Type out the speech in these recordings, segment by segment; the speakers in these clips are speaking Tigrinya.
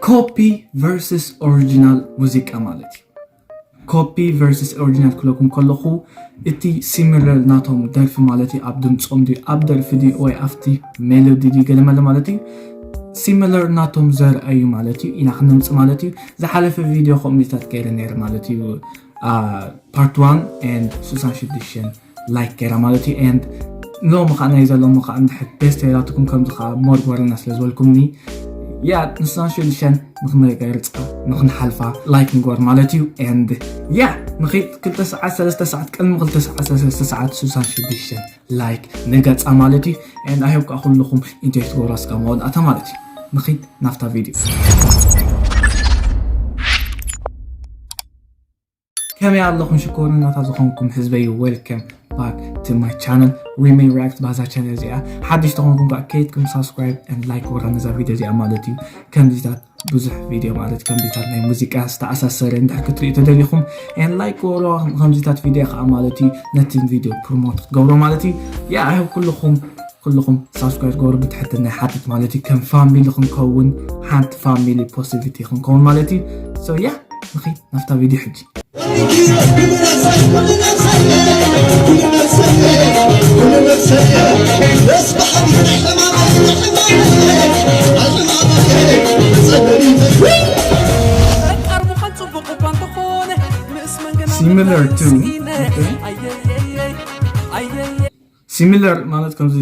ኮፒ ቨርስስ ኦሪጂናል ሙዚቃ ማለት እዩ። ኮፒ ቨርስስ ኦሪጂናል ክለኩም ከለኹ እቲ ሲሚለር ናቶም ደርፊ ማለት እዩ ኣብ ድምፆም ድዩ ኣብ ደርፊ ድዩ ወይ ኣብቲ ሜሎዲ ድዩ ገለመለ ማለት እዩ። ሲሚለር ናቶም ዘርአዩ ማለት እዩ ኢና ክነምፅ ማለት እዩ። ዝሓለፈ ቪድዮ ከምዚታት ገይረ ነይረ ማለት እዩ። ፓርት ዋን ኤንድ ስሳን ሽዱሽተን ላይክ ገይራ ማለት እዩ። ኤንድ ሎሚ ከዓ ናይ ዘሎሚ ከዓ እንድሕር ቤስት ተይራትኩም ከምዚ ከዓ ሞር ጎረና ስለ ዝበልኩምኒ ያ ንስሳን ሽዱሽተን ንክንገርፃ ንክንሓልፋ ላይክ ንግበር ማለት እዩ። ኤንድ ያ ንኺድ ክልተ ሰዓት ሰለስተ ሰዓት ቅድሚ ክልተ ሰዓት ሰለስተ ሰዓት ስሳን ሽዱሽተን ላይክ ንገፃ ማለት እዩ። ኤንድ ኣይሆፕ ከዓ ኩልኹም ኢንጆይ ትገብሩ እስካ መወዳእታ ማለት እዩ። ንኺድ ናብታ ቪድዮ። ከመይ ኣለኹም ሽኮርናታ ዝኾንኩም ህዝበይ? Welcome back to my channel. We may react ባዛ ቻነል እዚኣ ሓድሽ ተኾንኩም ከዓ ከይትኩም ሳብስክራይብ and ላይክ ወራ ነዛ ቪድዮ እዚኣ ማለት እዩ። ከምዚታት ብዙሕ ቪድዮ ማለት ከምዚታት ናይ ሙዚቃ ዝተኣሳሰረ እንድሕር ክትሪኡ ተደሊኹም and ላይክ ወሮ ከምዚታት ቪድዮ ከዓ ማለት እዩ ነቲ ቪድዮ ፕሮሞት ክትገብሮ ማለት እዩ። ያ ኣይ ኩልኹም ኩልኹም ሳብስክራይብ ገብሩ ብትሕትና ይሓትት ማለት እዩ። ከም ፋሚሊ ክንከውን ሓንቲ ፋሚሊ ፖሲቲቪቲ ክንከውን ማለት እዩ። So ያ ንኺድ ናብታ ቪድዮ ሕጂ። Similar to, okay. ሲሚለር ማለት ከምዚ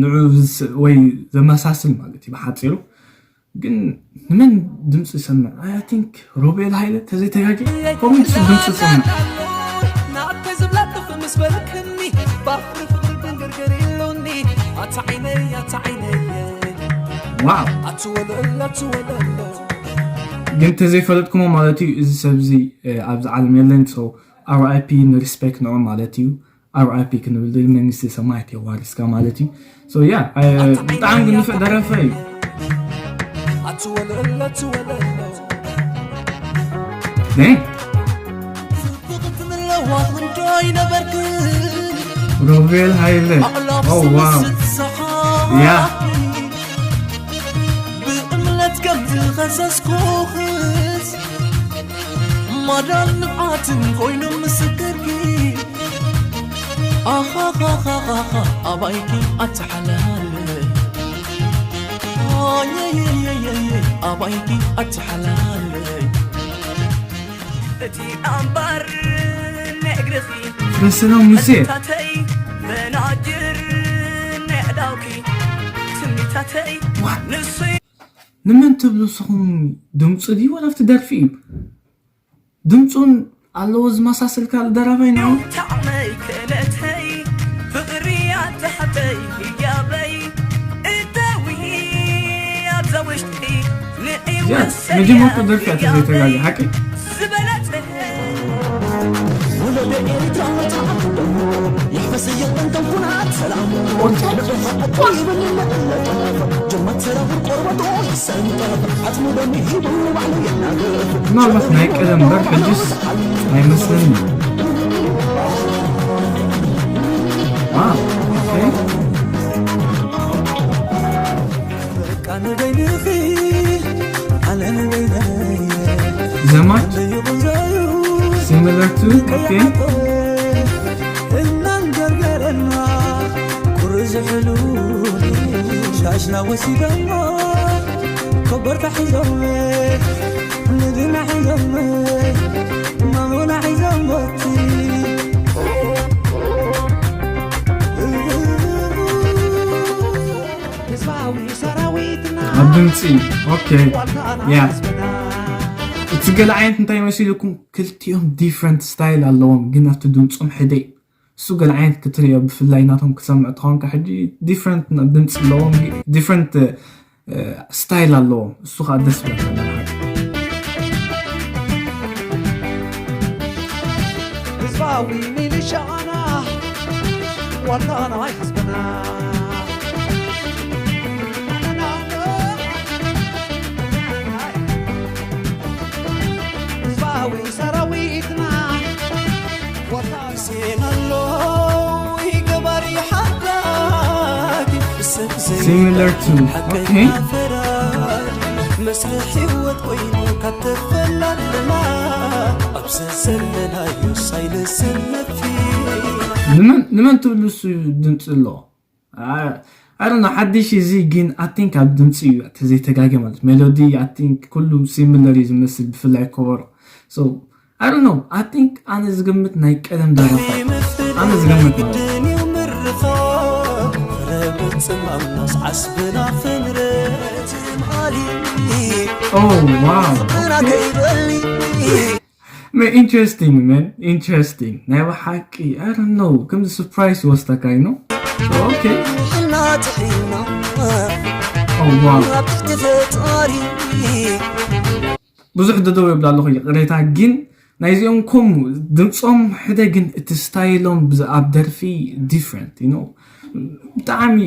ንዑ ዝስ- ወይ ዘመሳስል ማለት እዩ ብሓፂሩ። ግን ንመን ድምፂ ይሰምዕ? I think ሮቤል ሃይለ ተዘይተጋጊ ኮሜንት ድምፂ ይሰምዕ። ናተይ ዝብላ ጥፍ ምስ በልክኒ ባፍሪ ፍቅሪ ድንግርግር ኢሉኒ ኣታ ዓይነይ ኣታ ዓይነይ ዋው ኣትወለላ ኣትወለላ ግን ተዘይፈለጥኩሞ ማለት እዩ። እዚ ሰብዚ ኣብዚ ዓለም የለን። So R I P ንሪስፔክት ንዑ ማለት እዩ። R I P ክንብል ድል መንግስቲ ሰማያት የዋርስካ ማለት እዩ። So yeah ብጣዕሚ ግንፍዕ ደረፈ እዩ። Dang. ሮቤል ሃይለ። Oh wow. Yeah. ብእምነት ከም ዝኸሰስኩኽስ ማዳን ንብዓትን ኮይኖም ምስክርኪ ኣኻኻኻኻኻ ኣባይኪ ኣትሓላለይ ኣየየየየየ ኣባይኪ ኣትሓላለይ እቲ ኣምባር ነግርኺ ፍረሰና ሙሴ ታተይ መናጅር ነዕዳውኪ ትምኒታተይ ንሱ ንመን ትብሉ ንስኹም? ድምፁ ድዩ ወላ ኣብቲ ደርፊ እዩ? ድምፁን ኣለዎ ዝመሳሰል ካልእ ደራፋይ ነው። ታዕመይ ክእለተይ ፍቕሪ ኣተሓተይ ህያበይ እተዊ ኣብዛ ውሽጢ ንዒ እዚኣ ወሰይ መጀመርታ ደርፊ እያ ተዘይተጋገ ሓቂ ዝበለጸ ምናልባት ናይ ቀደም እምበር ሕጅስ ኣይመስለኒ። ዘማች similar to okay እናንገርገረና ቁሪ ዝሕሉ ሻሽና ወሲደሞ ኮበርታ ሒዞም ንግና ሒዞም ማሙና ሒዞም ኣብ ድምፂ okay yeah እቲ ገለ ዓይነት እንታይ መሲልኩም? ክልቲኦም different style ኣለዎም ግን ኣብቲ ድምፆም ሕደ እሱ ገለ ዓይነት ክትሪኦ ብፍላይ ናቶም ክሰምዕ ተኾንካ ሕጂ different ድምፂ ኣለዎም different style ኣለዎም እሱ ከዓ ደስ ብለካ ህዝባዊ ሚሊሻና ዋላና ኣይሕዝብና ህዝባዊ ሰራዊትና ወታደር Similar to okay ስለ ህይወት ኮይኑ ካብ ተፈላልማ ኣብ ዘዘለናዮ ሳይለንስ ነፊና ንመን ንመን ትብሉ እሱ ድምፂ ኣሎ ኣረ ሓድሽ እዚ ግን ኣቲንክ ኣብ ድምፂ እዩ ተዘይተጋገ ማለት ሜሎዲ ኣቲንክ ኩሉ ሲሚለር እዩ ዝመስል ብፍላይ ኮበሮ ኣረ ነው ኣቲንክ ኣነ ዝግምት ናይ ቀደም ደረፋ ኣነ ዝግምት ማለት ግድን እዩ ምርኻብ ረብፅም ኣምላስ ዓስብና ክንረት ማሊ Oh wow እና ከይበሊ Man, interesting man interesting ናይ ብሓቂ ኣረ ነው ከምዚ ሱፕራይዝ ይወስደካ you know okay ጥሒና ጥሒና oh wow ኣብ ትሕቲ ፈጣሪ ብዙሕ ደደው የብላ ኣለኹ ይቕሬታ ግን ናይዚኦም ኮም ድምፆም ሕደ ግን እቲ ስታይሎም ኣብ ደርፊ different you know ብጣዕሚ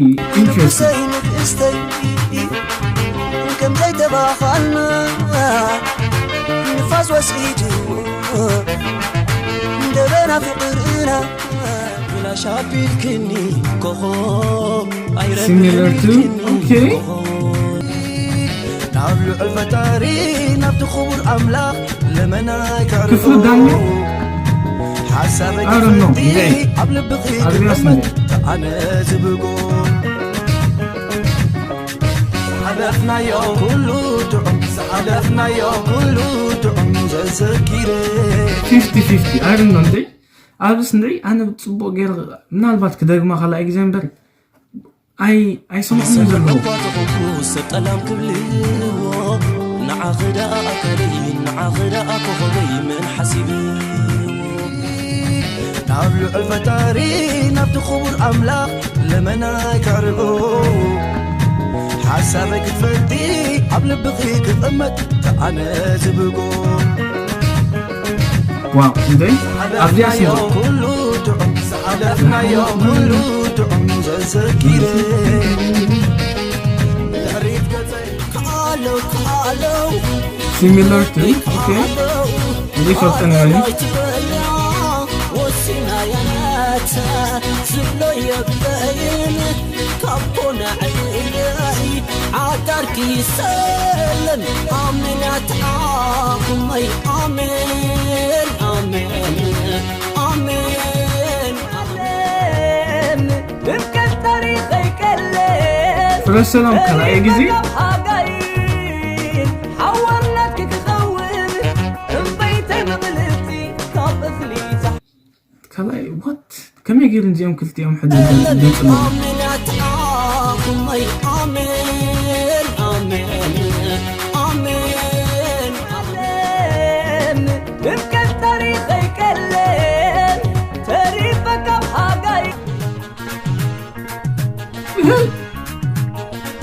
interesting ንእሰይ ንእስተይ ከምዘይ ተባኻልና ንፋስ ወሲድዎ ደበና ፍቕርና ብላሽ ኣቢልክኒ ኮኾብ Similar to okay ናብ ልዑል ፈጣሪ ናብቲ ክቡር ኣምላኽ ለመና ክፍሉ ዳኛ ሓሳበይ I don't know ክፈቲ ይለይ ኣብ ልብኺ ኣድሪያስ ክቕመጥ እንዴ ኣነ ዝብጎ ሓለፍናዮ ኩሉ ጥዑም ዝሓለፍናዮ ኩሉ ጥዑም ዘዘኪረ fifty fifty I don't know እንዴ ኣብዚ ስንድዒ ኣነ ብፅቡቅ ገይረ ምናልባት ክደግማ ካልኣይ ግዜ እምበር ኣይ ኣይሰምዖን ዘለኹ እኳ ተኾንኩ ሰብ ጠላም ክብልዎ ንዓኺ ደኣ ኣካለይ ንዓኺ ደኣ ኮኸበይ መን ሓሲቡ ናብ ልዑል ፈጣሪ ናብቲ ክቡር ኣምላኽ ለመናይ ከዕርጎ ሓሳበይ ክትፈልጢ ኣብ ልብኺ ክቕመጥ ተኣነ ዝብጎ ዋው እንዴ ኣብዚኣ ስማ ኩሉ ጥዑም ዝሓለፍናዮ ኩሉ ጥዑም ዘዘኪረ ድሕሪት ገጸይ ካለው ካለው similar to okay ዘይፈልጠን ያኒ ወሲና ያናተ ዝብሎ የብለይን ካብ ኮነ ዕይለይ ዓዳርኪ ይሰለም ኣሜን ኣትዓኹመይ ኣሜን ኣሜን ኣሜን ኣሜን ድምቀት ታሪኸይ ቀሌን ፍረ ሰላም ካልኣይ ግዜ ሃጋይ ሓወርናት ክትኸውን እምበይተይ ምቕልቲ ካብ እኽሊ ካልኣይ what ከመይ ገይሩ እዚኦም ክልቲኦም ሕደ ድምፅሎም ኣሜን ኣትዓኹመይ ኣሜን ኣሜን ኣሜን ኣሜን ድምቀት ታሪኸይ ቀሌን ተሪፈ ካብ ሃጋይ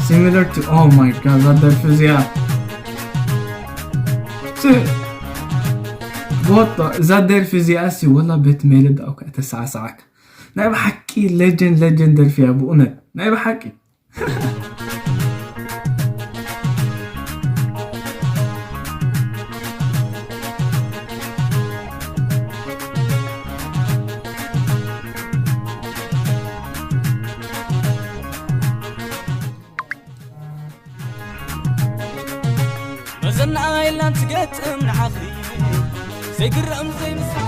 similar to oh my god እዛ ደርፊ እዚኣ ሲ- what the- እዛ ደርፊ እዚኣ ሲ ወላ ቤት ሜልድ ኣው ከተሰዓሰዓካ ናይ ብሓቂ ሌጀንድ ሌጀንድ ደርፊ እያ ብእውነት ናይ ብሓቂ መዘና ኢላን ትገጥም ንዓኺ ዘይግረም ዘይምስል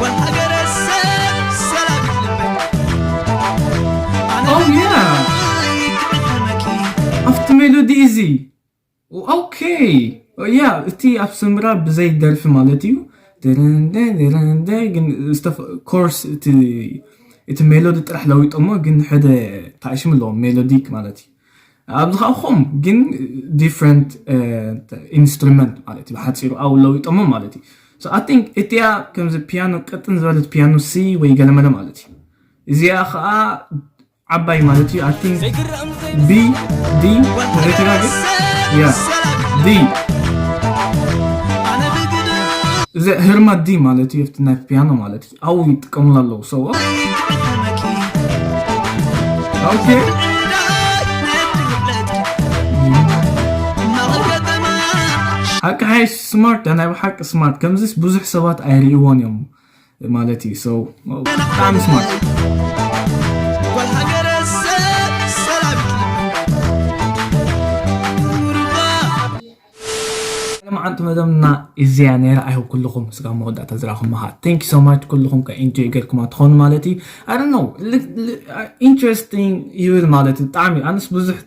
ወልሃገረ ሰብ ሰላም ልበይ Oh yeah ኣብቲ ሜሎዲ እዚ okay yeah እቲ ኣብ ስምራ ብዘይ ደርፊ ማለት እዩ ደረንደ ደረንደ ግን ኮርስ እቲ ሜሎዲ ጥራሕ ለዊጦሞ ግን ሕደ ታእሽም ኣለዎ ሜሎዲክ ማለት እዩ ኣብዚ ከዓ ኹም ግን different instrument ማለት እዩ ብሓፂሩ ኣው ለዊጦሞ ማለት እዩ so I think እቲኣ ከምዚ ፒያኖ ቅጥን ዝበለት ፒያኖ C ወይ ገለመለ ማለት እዩ እዚኣ ከዓ ዓባይ ማለት እዩ I think B D ዘይተጋገ yeah D እዚ ህርማ D ማለት እዩ ኣብቲ ናይ ፒያኖ ማለት እዩ ኣው ይጥቀሙሉ ኣለዉ so okay ሓቂ ሓይሽ smart ናይ ብሓቂ smart ከምዚስ ብዙሕ ሰባት ኣይርእይዎን እዮም ማለት እዩ so ብጣዕሚ smart መዓልቲ መደብና እዚኣ ነይራ። I hope ኩልኹም ስጋ መወዳእታ ዝረኹም መሃ thank you so much። ኩልኹም ከ ኢንጆይ ጌርኩማ ትኾኑ ማለት እዩ። I don't know interesting ይብል ማለት እዩ። ብጣዕሚ ኣነስ ብዙሕ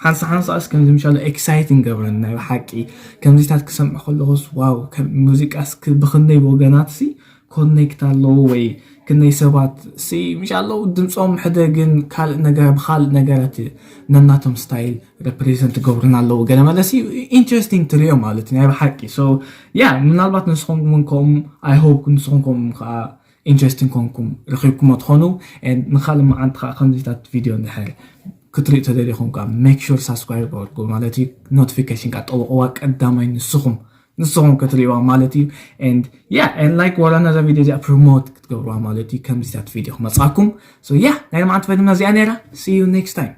ሓንሳ ሓንሳ እስከ ምሻለ ኤክሳይቲንግ ገብረን ናይ ብሓቂ ከምዚታት ክሰምዕ ከለኹስ ዋው ሙዚቃስ ብክንደይ ወገናት ሲ ኮኔክት ኣለዎ ወይ ክንደይ ሰባት ሲ ምሽ ኣለዉ ድምፆም ሕደ ግን ካልእ ነገር ብካልእ ነገራት ነናቶም ስታይል ሬፕሬዘንት ገብሩን ኣለዉ ገለ መለሲ ኢንትረስቲንግ ትሪኦ ማለት ናይ ብሓቂ ሶ ያ ምናልባት ንስኹም እውን ከምኡ I hope ንስኹም ከምኡ ከዓ ኢንትረስቲንግ ኮንኩም ረኺብኩሞ ትኾኑ ንካልእ መዓንቲ ከዓ ከምዚታት ቪድዮ እንድሕር ክትሪኡ ተደሊኹም ከዓ make sure subscribe ገበርኩ ማለት እዩ ኖቲፊኬሽን ከዓ ጠውቕዋ ቀዳማይ ንስኹም ንስኹም ክትሪእዋ ማለት እዩ and yeah and like ወላ ነዛ ቪድዮ እዚኣ ፕሮሞት ክትገብርዋ ማለት እዩ ከምዚታት ቪድዮ ክመፅኣኩም so yeah ናይ መዓንቲ ፈልምና እዚኣ ነይራ see you next time